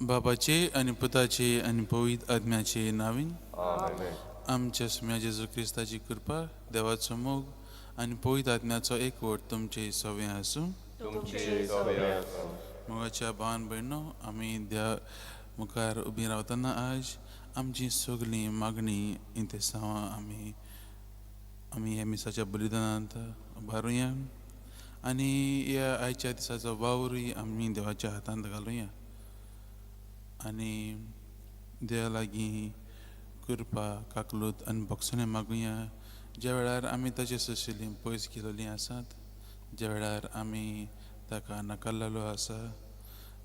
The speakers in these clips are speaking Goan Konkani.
बाबाचे आनी पुताचे आनी पवित्र आत्म्याचे नावीन आमेन. आमच्या सुम्या जेजू क्रिस्ताची कृपा, देवाचो मोग आनी पवित्र आत्म्याचो एकवट तुमचे सवे आसूं. तुमचे सवे आसूं. मोगाच्या भावान भयणो, आमी देवा मुखार उबी रावतना आज आमची सगळीं मागणी इंतेसांवां आमी आमी ह्या मिसाच्या बलिदानांत उबारुया आनी ह्या आयच्या दिसाचो वावरूय आमी देवाच्या हातांत घालुया आनी देवा लागीं कृपा, काकलूत आनी भोगसणें मागुया, ज्या वेळार आमी ताचे सोशिल्लीं पयस गेलेलीं आसात, ज्या वेळार आमी ताका नाकारलेलो आसा,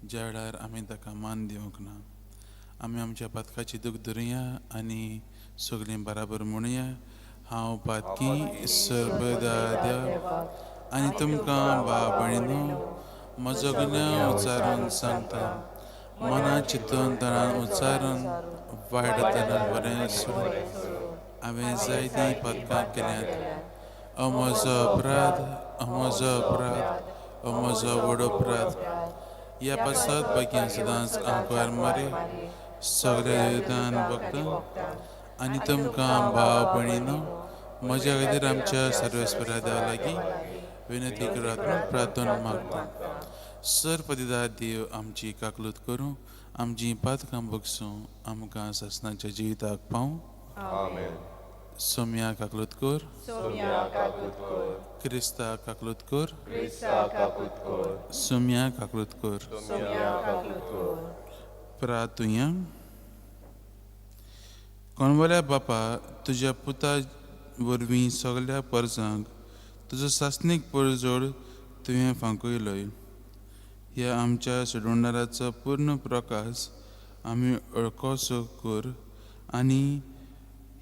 ज्या वेळार आमी ताका मान दिवंक ना. आमी आमच्या पातकाची दूख धरुया आनी सगळीं बराबर म्हणुया, हांव पातकी सर्वदा देव आनी तुमकां भाव भयणीनो म्हजो गुन्यांव उच्चारून सांगता. मना चिंतून तणान उच्चारून, वायट तणान बरें सोडून हांवें जायतीं पातकां केल्यांत. ओ म्हजो अपराध, ओ म्हजो अपराध, ओ म्हजो व्हड अपराध. ह्या पासत भाग्यां सदांच आंकवार मारे, सगळ्या युद्धान बघता आनी तुमकां भाव भयणीनो म्हज्या खातीर आमच्या सर्वेस्परा देवा लागीं विनंती करात म्हूण प्रार्थना मागता. सर पदिदार देव आमची काकलूत करूं, आमची पातकां बगसूं, आमकां सासणाच्या जिविताक पावूं. आमेन. सोम्या काकलूत कर. सोम्या काकूत कर. क्रिस्ता काकलूत कर. क्रिस्ता काकूत कर. सोम्या काकलूत कर. सोम्या काकूत कर. प्रातुया. कोणवल्या बापा, तुज्या पुता वरवीं सगल्या परजांक तुजो सासणीक परजोड तुवें फांकयलोय. ह्या आमच्या सोडवणाराचो पूर्ण प्रकाश आमी वळखोसो कर आनी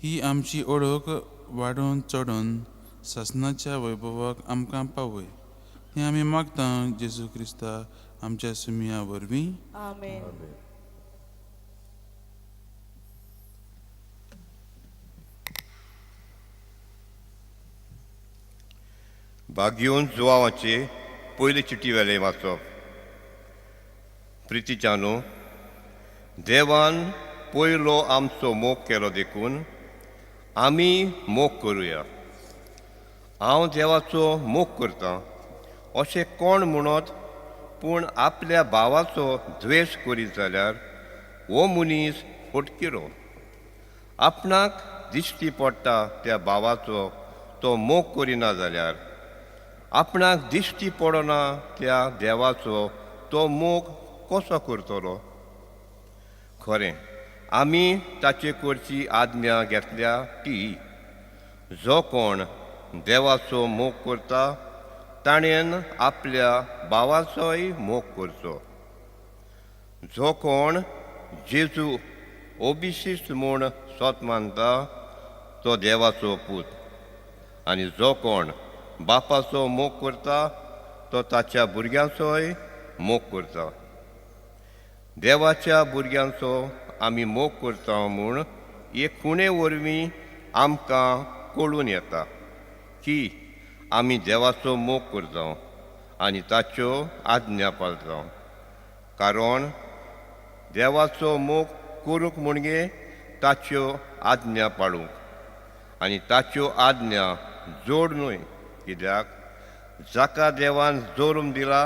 ही आमची ओळख वाडोवन चडोवन सासणाच्या वैभवाक आमकां पावय. हें आमी मागता जेजू क्रिस्ता आमच्या सुमया वरवीं. आमेन. भाग्योन जुवांवाचे पयले चिटी वेलें वाचप. प्रितीच्यानो, देवान पयलो आमचो मोग केलो देखून आमी मोग करुया. हांव देवाचो मोग करतां अशें कोण म्हणत पूण आपल्या भावाचो द्वेश करीत जाल्यार हो मनीस फटकिरो. आपणाक दिश्टी पडटा त्या भावाचो तो मोग करिना जाल्यार आपणाक दिश्टी पडना त्या देवाचो तो मोग कसो करतलो? खरें आमी ताचे करची आज्ञा घेतल्या ती, जो कोण देवाचो मोग करता ताणेन आपल्या भावाचोय मोग करचो. जो कोण जेजू ओबिशिस्ट म्हूण सोत मानता तो देवाचो पूत, आनी जो कोण बापाचो मोग करता तो ताच्या भुरग्यांचोय मोग करता. देवाच्या भुरग्यांचो आमी मोग करता म्हूण एक खुणे वरवीं आमकां कळून येता की आमी देवाचो मोग करता आनी ताच्यो आज्ञा पाळता. कारण देवाचो मोग करूंक म्हणजे ताच्यो आज्ञा पाळूंक, आनी ताच्यो आज्ञा जोड न्हय, कित्याक जाका देवान जोरून दिला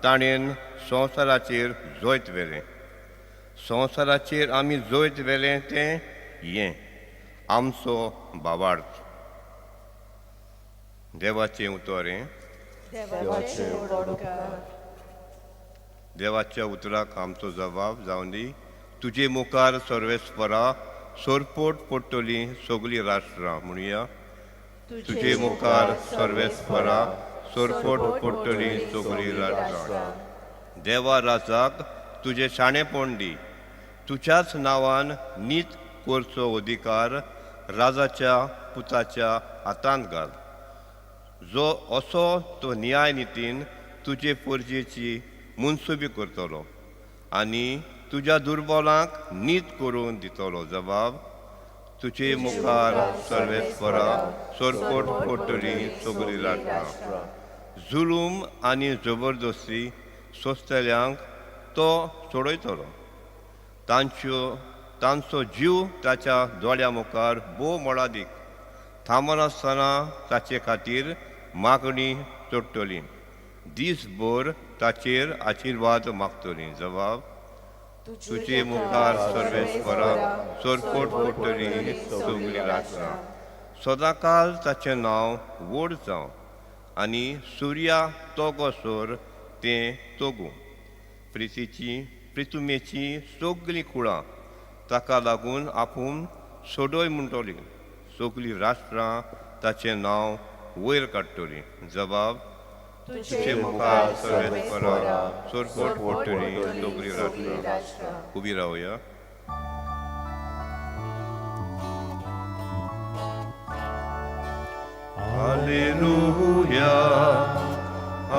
ताणेन संवसाराचेर जैत व्हेलें. संवसाराचेर आमी जैत व्हेलें तें हें आमचो भावार्थ. देवाचें उतर हें. देवाचें उपकार. देवाच्या उतराक आमचो जबाब जावन दी. तुजे मुखार सर्वेस्परा सोरपोट पडटली सगळीं राष्ट्रां. म्हणुया, तुजे मुखार सर्वेस्परा सोरपोट पडटली सगळीं राष्ट्रां. देवा राजाक तुजें शाणेपण दी. तुज्याच नांवान नीत करचो अधिकार राजाच्या पुताच्या हातांत घाल. जो असो तो न्याय नितीन तुजे परजेची मुनसुबी करतलो आनी तुज्या दुर्बलांक नीत करून दितलो. जबाब, तुजे मुखार सर्वेस्परा सोरपोट पडटली सगळीं राष्ट्रां. जुलूम आनी जबरदस्ती सोंसतल्यांक तो सोडयतलो. तांच्यो तांचो जीव ताच्या दोळ्या मुखार भोव मोलादीक थांबनासतना ताचे खातीर मागणी चडटली दीसभर ताचेर आशिर्वाद मागतली. जबाब तुजे मुखार सर्वेस्परा सरपोट पडटली सगळीं राष्ट्रां. सदांकाल ताचें नांव व्हड जावं आनी सुर्या तोगोसर तें तोगूं. प्रितीची प्रितुमेची सगळीं कुळां ताका लागून आपूण सोडय म्हणटली. सगळीं राष्ट्रां ताचें नांव वयर काडटलीं. जबाब तुजे मुखार सर्वेस्परा सरपोट पडटली सगळीं राष्ट्रां. उबी रावया. Alleluia,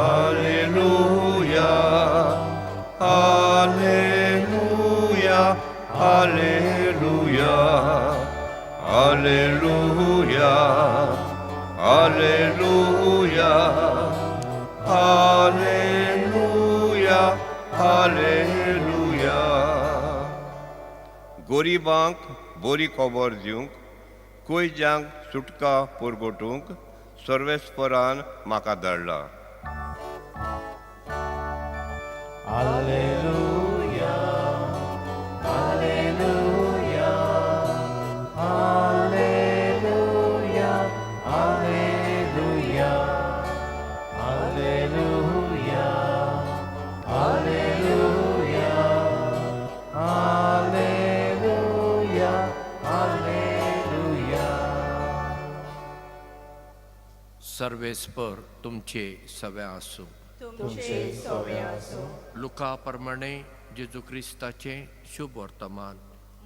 Alleluia, Alleluia, Alleluia, Alleluia, Alleluia, Alleluia, Alleluia. गोरिबांक बरी खबर दिवंक, कोयज्यांक सुटका पुरगोटूंक सर्वेस्परान म्हाका धाडला. Alleluia, Alleluia, Alleluia, Alleluia, Alleluia, Alleluia, Alleluia, Alleluia. सर्वेस्पर तुमचे सव्या आसूं. तुमचे सवे आसूं. लुका प्रमाणे जेजू क्रिस्ताचें शुभ वर्तमान.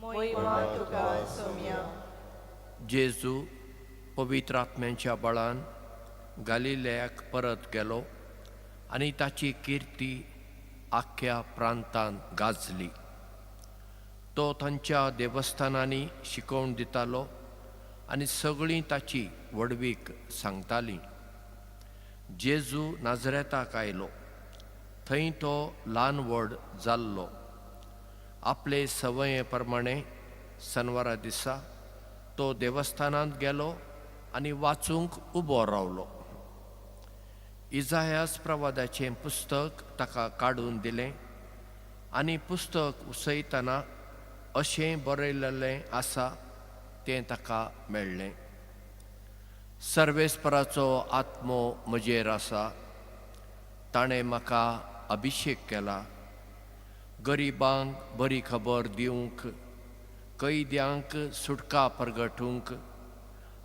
मोहिमा तुका सोम्या. जेजू पवित्र आत्म्यांच्या बळान गालिलेयाक परत गेलो आनी ताची किर्ती आख्ख्या प्रांतान गाजली. तो तांच्या देवस्थानांनी शिकोवन दितालो आनी सगळीं ताची व्हडवीक सांगतालीं. जेजू नाजरेताक आयलो. थंय तो ल्हान व्हड जाल्लो. आपले संवये प्रमाणे सनवारा दिसा तो देवस्थानांत गेलो आनी वाचूंक उबो रावलो. इजायास प्रवादाचें पुस्तक ताका काडून दिलें आनी पुस्तक उसयतना अशें बरयलेलें आसा तें ताका मेळ्ळें. सर्वेस्पराचो आत्मो म्हजेर आसा, ताणें म्हाका अभिशेक केला गरिबांक बरी खबर दिवंक, कैद्यांक सुटका परगटूंक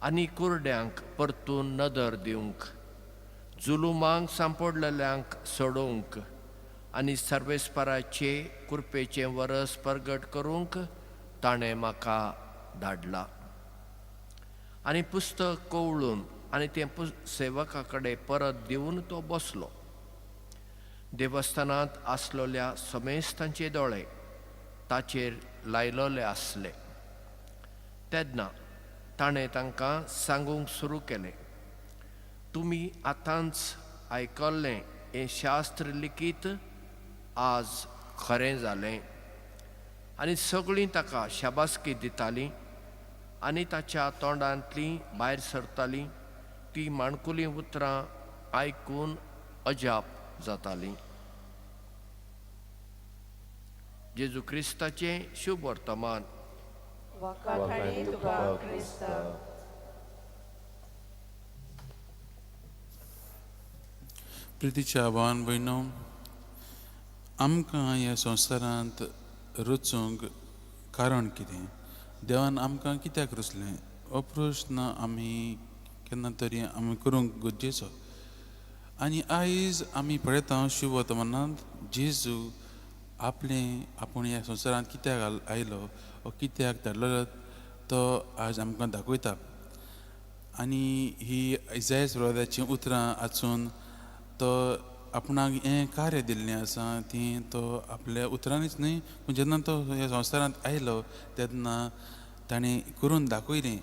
आनी कुरड्यांक परतून नदर दिवंक, जुलुमांक सांपडलेल्यांक सोडोवंक आनी सर्वेस्पराचे कृपेचें वरस परगट करूंक ताणें म्हाका धाडला. आनी पुस्तक कवळून आनी तें सेवका कडेन परत दिवन तो बसलो. देवस्थानांत आसलेल्या समेस्तांचे दोळे ताचेर लायलोले आसले. तेन्ना ताणें तांकां सांगूंक सुरू केलें, तुमी आतांच आयकल्लें हें शास्त्र लिखीत आज खरें जालें. आनी सगळीं ताका शाबासकी दितालीं आनी ताच्या तोंडांतलीं भायर सरतालीं तीं माणकुलीं उतरां आयकून अजाप जातालीं. जेजू क्रिस्ताचें शुभ वर्तमान. वाखाणी तुका क्रिस्ता. प्रितीच्या भावान भयणो, आमकां ह्या संवसारांत रचूंक कारण कितें, देवान आमकां कित्याक रचलें, हो प्रस्न आमी केन्ना तरी आमी करूंक गरजेचो. आनी आयज आमी पळयता शुभ वर्तमानांत जेजू आपलें आपूण ह्या संवसारांत कित्याक आयलो वो कित्याक धाडलेलो तो आज आमकां दाखयता. आनी ही इजायस प्रवादाचीं उतरां आसून तो आपणाक हें कार्य दिल्लें आसा ती तो आपल्या उतरांनीच न्हय, पूण जेन्ना तो ह्या संवसारांत आयलो तेन्ना ताणें करून दाखयलें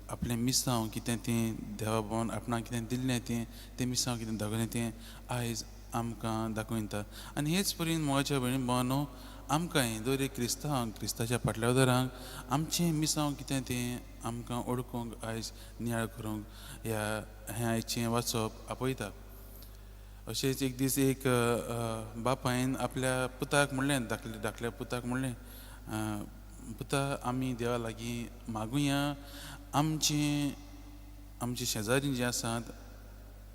आपलें मिसांव कितें तें, देवा भावान आपणाक कितें दिल्लें तें, तें मिसांव कितें दाखयलें तें आयज आमकां दाखयता. आनी हेच परीन मोगाच्या भयणी भावानो, आमकांय दर एक क्रिस्तांवांक क्रिस्ताच्या फाटल्यावदारांक आमचें मिसांव कितें तें आमकां ओळखूंक आयज नियाळ करूंक ह्या हें आयचें वाचप आपयता. अशेंच एक दीस एक बापायन आपल्या पुताक म्हणलें, धाकल्या पुताक म्हणलें, पुता आमी देवा लागीं मागुया आमचें आमचे शेजारी जे आसात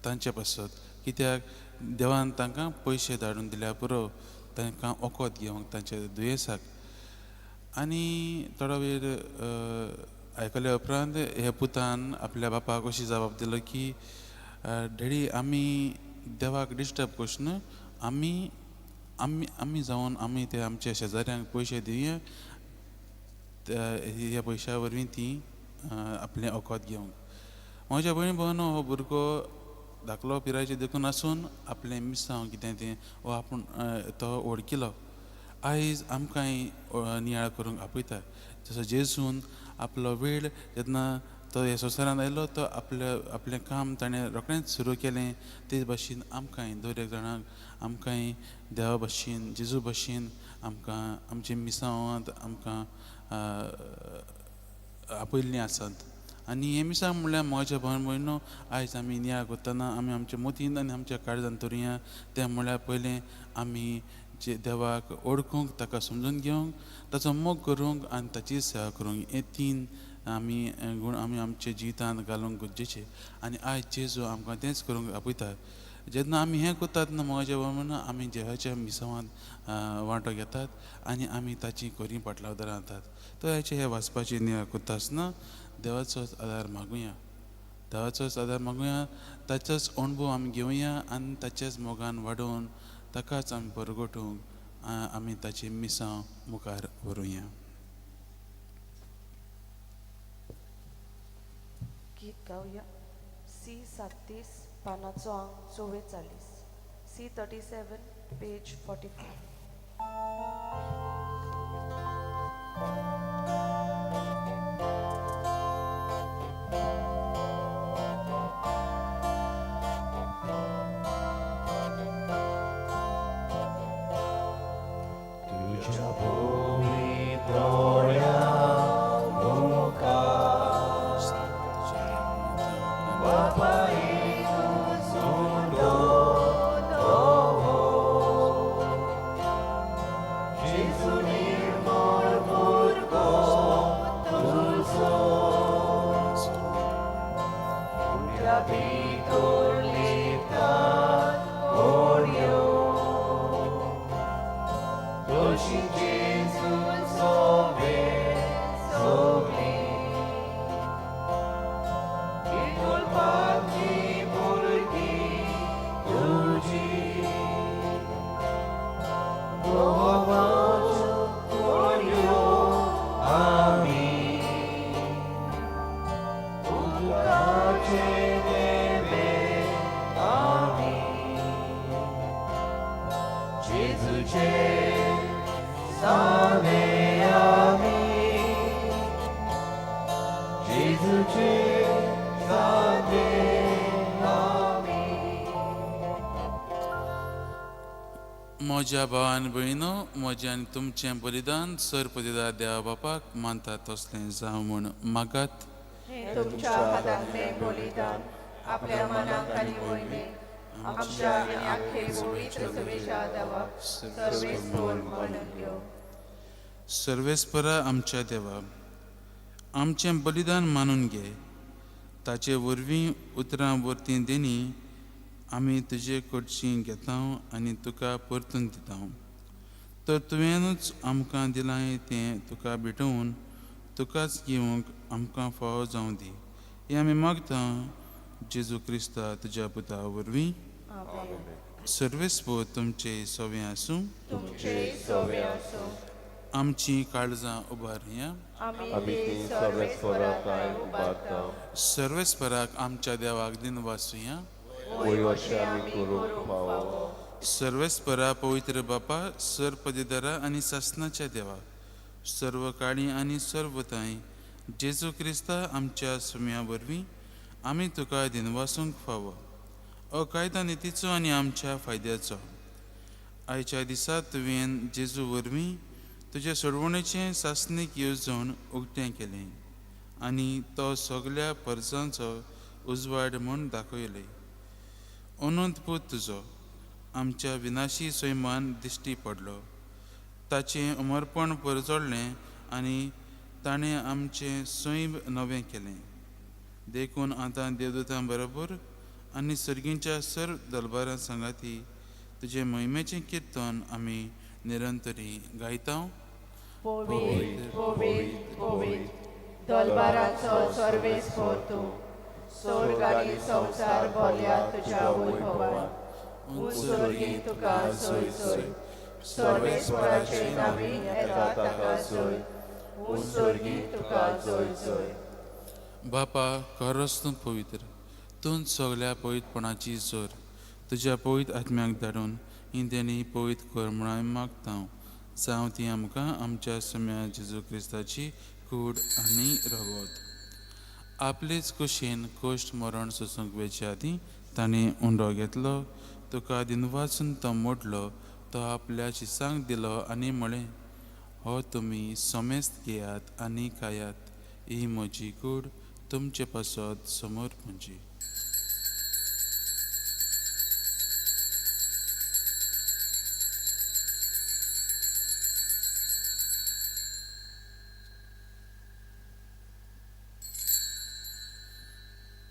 तांचे पासत, कित्याक देवान तांकां पयशे धाडून दिल्या पुरो तांकां वखद घेवंक तांच्या दुयेंसाक. आनी थोडो वेळ आयकल्या उपरांत हे पुतान आपल्या बापाक अशी जबाब दिलो की डॅडी आमी देवाक डिस्टर्ब करचे न्हू, आमी आमी आमी जावन आमी ते आमच्या शेजाऱ्यांक पयशे दिवया, ह्या पयशां वरवीं तीं आपलें वखद घेवंक. म्हज्या भयणी भावांनो, हो भुरगो धाकलो पिरायेचेर देखून आसून आपलें मिसांव कितें तें हो आपूण तो वळखिलो. आयज आमकांय नियाळ करूंक आपयता. जसो जेजून आपलो वेळ जेन्ना तो ह्या संवसारांत आयलो तो आपलें आपलें काम ताणें रोखडेंच सुरू केलें, तेच भाशेन आमकांय दर एक जाणांक आमकांय देवा भाशेन जेजू भाशेन आमकां आमच्या मिसांवांत आमकां आपयल्लीं आसात. आनी हें मिसांव म्हणल्यार म्हज्या भावन भयणो आयज आमी नियाळ करतना आमी आमच्या मतीन आनी आमच्या काळजान धरुया तें म्हणल्यार पयलें आमी जे देवाक वळखूंक, ताका समजून घेवंक, ताचो मोग करूंक आनी ताची सेवा करूंक, हे तीन आमी गूण आमी आमच्या जिवितांत घालूंक गरजेचे. आनी आयज जेजू आमकां तेंच करूंक आपयता. जेन्ना आमी हें करतात तेन्ना म्हज्या भाव आमी देवाच्या मिसांवांत वांटो घेतात आनी आमी ताची खरी पाटलावदारां जातात. तर आयचे हे वाचपाची नियाळ करता आसतना देवाचोच आदार मागुया, देवाचोच आदार मागुया, ताचोच अणभव आमी घेवया आनी ताच्याच मोगान वाडोवन ताकाच आमी परगटूंक आमी ताची मिसांव मुखार व्हरुया. गीत गावया सी 37 पानाचो आंक 44, सी 37 पेज 44. तुझ्या भोवी दोळ्या मुखार म्हज्या भावान भयणो, म्हजें आनी तुमचें बलिदान सर पदिदा देवा बापाक मानता तसलें जावं म्हूण मागात. हें तुमच्या हातांतलें बलिदान आपल्या मनाक आनी वयलें आमच्या आनी आख्खे पवित्र सभेच्या देवाक सर्वेस्पर मानून घेवं. सर्वेस्परा आमच्या देवा, आमचें बलिदान मानून घे, ताचे वरवीं उतरां वरतीं देणी आमी तुजे कडची घेता आनी तुका परतून दिता. तर तुवेंनूच आमकां दिलां तें तुका भेटोवन तुकाच घेवंक आमकां फावो जावं दी, हें आमी मागता जेजू क्रिस्ता तुज्या पुता वरवीं. सर्वेस्पर तुमचे सवे आसूं. तुमचे सवे आसूं. आमची काळजां उबारया. आमी ती सर्वेस्पराक उबारता. सर्वेस्पराक आमच्या देवाक दिनवासुया. आमी करूंक फावो. सर्वेस्परा पवित्र बापा, सर पदिदारा आनी सासनाच्या देवा, सर्व काळी आनी सर्वताय जेजू क्रिस्ता आमच्या सुम्या वरवीं आमी तुका दिनवासूंक फावो. अकायदा नितीचो आनी आमच्या फायद्याचो आयच्या दिसा तुवें जेजू वरवीं तुजे सोडवणेचें सासणीक येवजण उक्तें केलें आनी तो सगल्या परजांचो उजवाड म्हूण दाखयले. अनंत पूत तुजो आमच्या विनाशी सैमान दिश्टी पडलो, ताचें अमरपण परजळ्ळें आनी ताणें आमचें सैम नवें केलें. देखून आतां देवदूतां बरोबर आनी सर्गींच्या सर्व दलबारां सांगाती तुजें मोहिमेचें किर्तन आमी निरंतरी गायता. पवित्र पवित्र पवित्र दलबाराचो सर्वेस्पर तूं, स्वर्ग आनी संवसार भरल्या तुज्या वैभवान. उंच स्वर्गी तुका जय जय, सर्वेस्पराचे नांवी येता ताका जय, उंच स्वर्गी तुका जय जय. बापा, खरोच तूं पवित्र, तूं सगल्या पवित्रपणाची जोर. तुज्या पवित्र आत्म्याक धाडून ही देणी पवित्र कर म्हूण हांवें मागता, जावं ती आमकां आमच्या सम्या जेजू क्रिस्ताची कूड आनी रगत. आपलेच कुशीन कोश्ट मरण सोसूंक वेचे आदीं ताणें उंडो घेतलो, तुका दिनवासून तो मोडलो, तो आपल्या शिसांक दिलो आनी म्हळें, हो तुमी समेस्त घेयात आनी खायात, ही म्हजी कूड तुमचे पासत समोर पुंजी.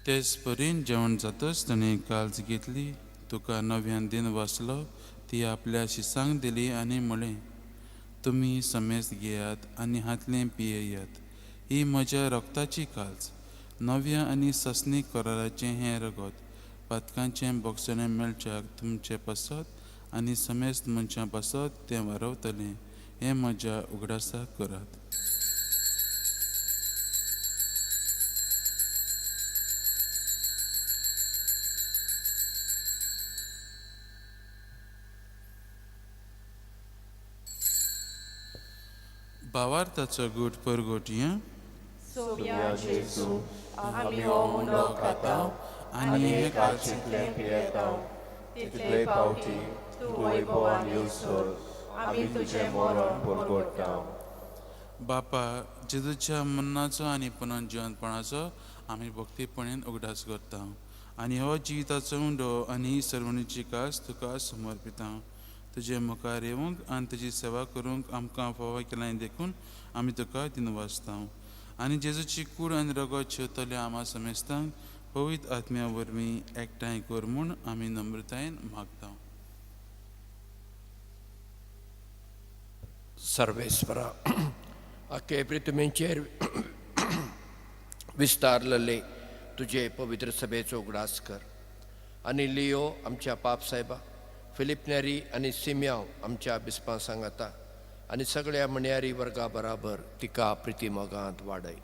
तेच परीन जेवण जातच ताणें काल्ज घेतली, तुका नव्यान दिन वाचलो, ती आपल्या शिसांक दिली आनी म्हळें, तुमी समेस्त घेयात आनी हातलें पियेयात, ही म्हज्या रक्ताची काल्ज, नव्या आनी ससनीक कराराचें हें रगत, पातकांचें बोगसणें मेळच्याक तुमचे पासत आनी समेस्त मनशां पासत तें वारवतलें, हें म्हज्या उगडासाक करात. भावार्थाचो गूट परगोटया. सोम्या जेजू, आमी हो उंडो खाता आनी हे काळजींतलें पियेता, तितले पावटी तूं वैभवान येवसर आमी तुजें मरण परगोडटा. बापा, जेजूच्या मरणाचो आनी पुनर्जिवंतपणाचो आमी भक्तीपणान उगडास करता आनी हो जिविताचो उंडो आनी सर्वणीची कास तुका समर्पिता. तुजे मुखार येवंक आनी तुजी सेवा करूंक आमकां फावो केलां देखून आमी तुका दिनवासता आनी जेजूची कूड आनी रगत शेवतल्या आमा समेस्तांक पवित्र आत्म्या वरवीं एकठांय कर म्हूण आमी नम्रतायेन मागता. सर्वेस्परा, आखे पृथ्वीचेर विस्तारलेले तुजे पवित्र सभेचो उगडास कर आनी लियो आमच्या पाप साहेबा, फिलिप नेरी आनी सिम्याव आमच्या बिस्पां सांगाता आनी सगळ्या म्हणयारी वर्गा बराबर तिका प्रिती मोगांत वाडय.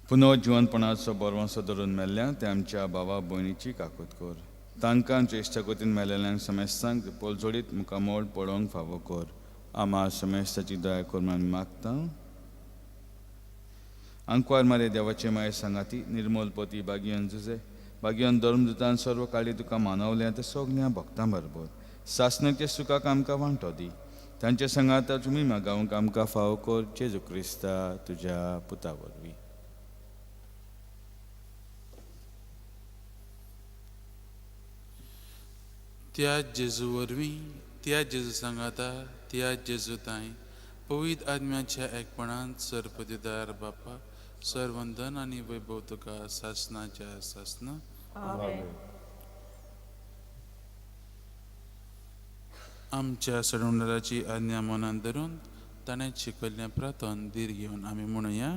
पुनः जिवनपणाचो बरवंसो धरून मेल्ल्या ते आमच्या भावा भयणीची काकूत कर, तांकां आमच्या इश्टागतीन मेलेल्यांक समेस्तांक पोलजोडीत मुखामोळ पळोवंक फावो कर. आमा समेस्ताची दया कर म्हूण आमी मागता. आंकवार मारे देवाचे माये सांगाती निर्मोल पती बागियन जुजे बागियन धर्मदूतान सर्व काळी तुका मानवल्या ते सगळ्या भक्तां बरोबर सासणाच्या सुखाक आमकां वांटो दी. तांच्या सांगाता तुमी मागावंक आमकां फावो कर, जेजू क्रिस्ता तुज्या पुता वरवीं. त्या जेजू वरवीं, त्या जेजू सांगाता, त्या जेजू तांय पवित्र आत्म्याच्या एकपणान सर्पदिदार बापा, सर्वंदन आनी वैभव तुका सासणाच्या सासना. आमेन. आमच्या सडवणाराची आज्ञा मनान धरून ताणें शिकयल्लें प्रार्थन धीर घेवन आमी म्हणुया.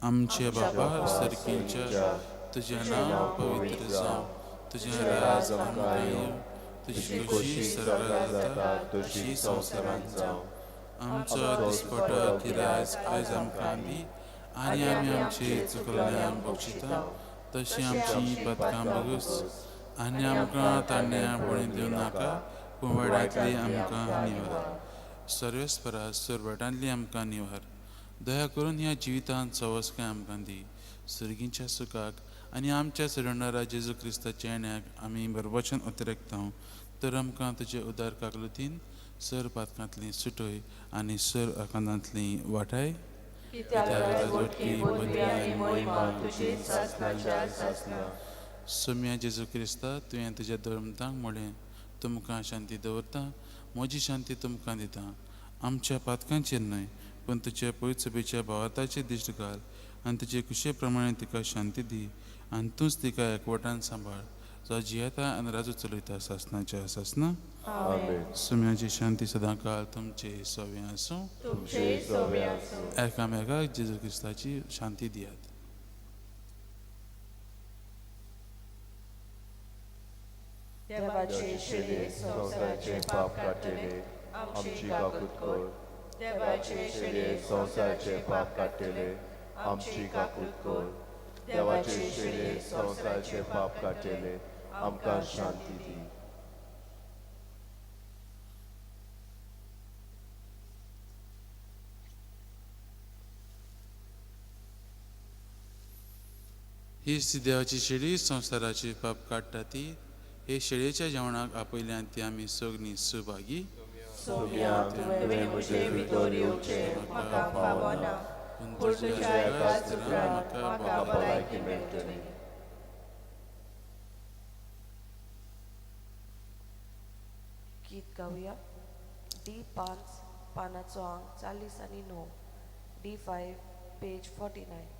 आमचे बापा सर्गीच्या, तुजें नांव पवित्र जावं, तुजें राज आमकां येवं, तुजी खोशी सर्गात जाता तशी संवसारांत जावं. आमचो दिसपटो गिरायस आयज आमकां दी आनी आमी आमची चुकल्यांक बक्षिता तशी आमची पदकां बगूस आनी आमकां तांड्या बळी दिवं नाका, पूण वाड्यांतली आमकां निवार. सर्वेस्परा सुरवाटांतली आमकां निवार. दया करून ह्या जिवितांत सवसकाय आमकां दी, सर्गीच्या सुखाक आनी आमच्या सोडणारा जेजू क्रिस्ताच्या येण्याक आमी बरबचन उतरेकता तर आमकां तुजे उदार काकलुतीन सर पातकांतली सुटय आनी सर आकांतांतली वाटाय. सोम्या जेजू क्रिस्ता, तुवें तुज्या धर्मतांक म्हणलें, तुमकां शांती दवरता, म्हजी शांती तुमकां दिता. आमच्या पातकांचेर न्हय पूण तुज्या पवित्र सभेच्या भावार्थाचेर दिश्ट घाल आनी तुजे कुशे प्रमाणे तिका शांती दी आनी तूंच तिका एकवटान सांबाळ, जो जियेता आनी राजू चलयता सासनाच्या सासना. सुम्याची शांती सदांकाळ तुमचे सवे आसूं. एकामेकाक जेजू क्रिस्ताची शांती दियात. देवाचे शेळये संवसाराचे पाप काडटले, आमची काकूत कर. देवाचे शेळये संवसाराचे पाप काडटले, आमची काकूत कर. देवाचे शेळये संवसाराचे पाप काडटले, आमकां शांती दी. हीच देवाची शेळी संवसाराचे पाप काडटा ती. हे शेळयेच्या जेवणाक आपयल्यान ती आमी सगळीं सहभागी. सोम्या, तुवें म्हजे भितर येवचें म्हाका फावना, पूण तुज्या एकाच उतरान म्हाका भलायकी मेळटली. गीत गावया. डी 5 पानाचो आंक 40 आनी 9, D5 page 49.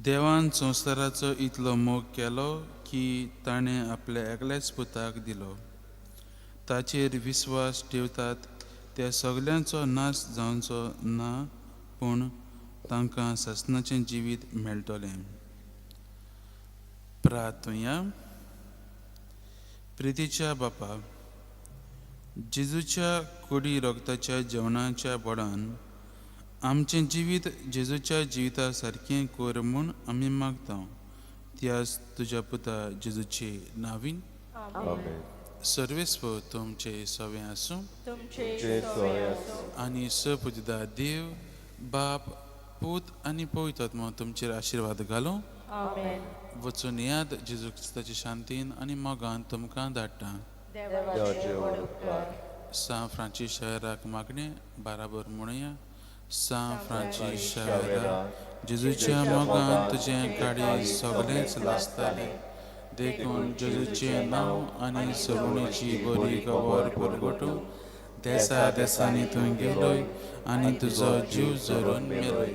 देवान संवसाराचो इतलो मोग केलो की ताणें आपल्या एकल्याच पुताक दिलो. ताचेर विस्वास ठेवतात त्या सगल्यांचो नाश जावचो ना, पूण तांकां सासणाचें जिवीत मेळटलें. प्रार्थुया. प्रितीच्या बापा, जेजूच्या कुडी रगताच्या जेवणाच्या बळान आमचें जिवीत जेजूच्या जिविता सारकें कर म्हूण आमी मागता. त्याच तुज्या पुता जेजूचे नावीन. सर्वेस्व तुमचे सवे आसूं आनी सपुजिदा देव बाप पूत आनी पवित्र आत्मो तुमचेर आशिर्वाद घालूं. वचून याद जेजू क्रिस्ताचे शांतीन आनी मोगान तुमकां धाडटा. सांत फ्रांसीस शहराक मागणें बाराबर म्हणया. सां फ्रांसीस शावेरा, जेजूच्या मोगान तुजें काळीज सगळेंच लासतालें, देखून जेजूचें नांव आनी सवणीची बरी खबर परगटूंक देसा देसांनी तूं गेलोय आनी तुजो जीव जरून मेलोय.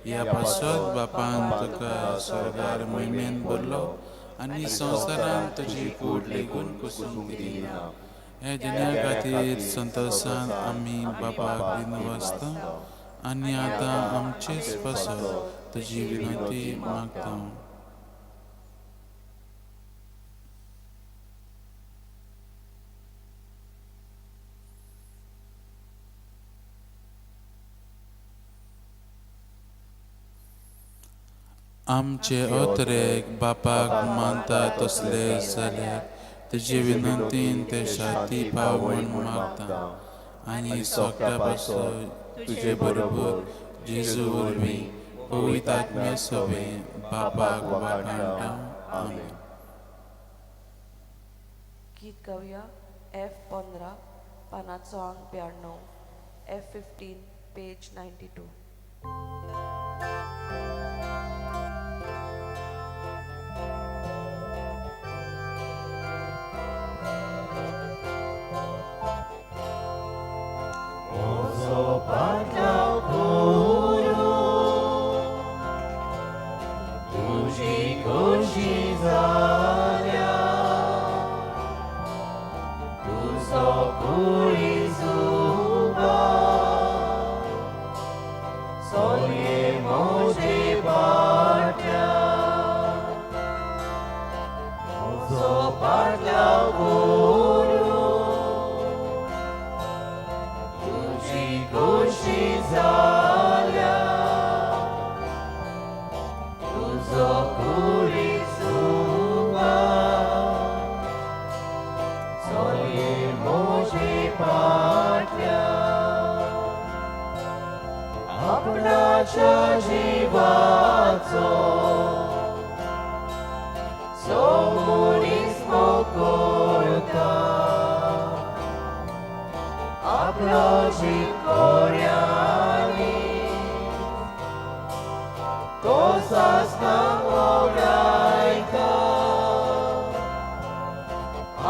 ह्या पासत बापान तुका स्वर्गार म्हयमेन भरलो आनी संवसारान तुजी कूड लेगून कुसूंक दिली ना. हे देण्या खातीर संतोशान आमी बापाक दिनवासता आनी आतां आमचेच पासत तुजी विनंती मागता. आमचे अत्रेक बापाक मानता तसले जाल्यार तुजे विनंतीन ते शांती पावण मागता आनी सगळ्या पासून तुजे बरोबर जेजू वरवीं पवित्र आत्म्या सवें बापाक वाखाणटा. आमेन. गीत गावया एफ 15 पानाचो आंक 92, एफ 15 पेज 92.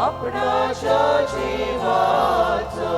आपणाच्या जिवाचो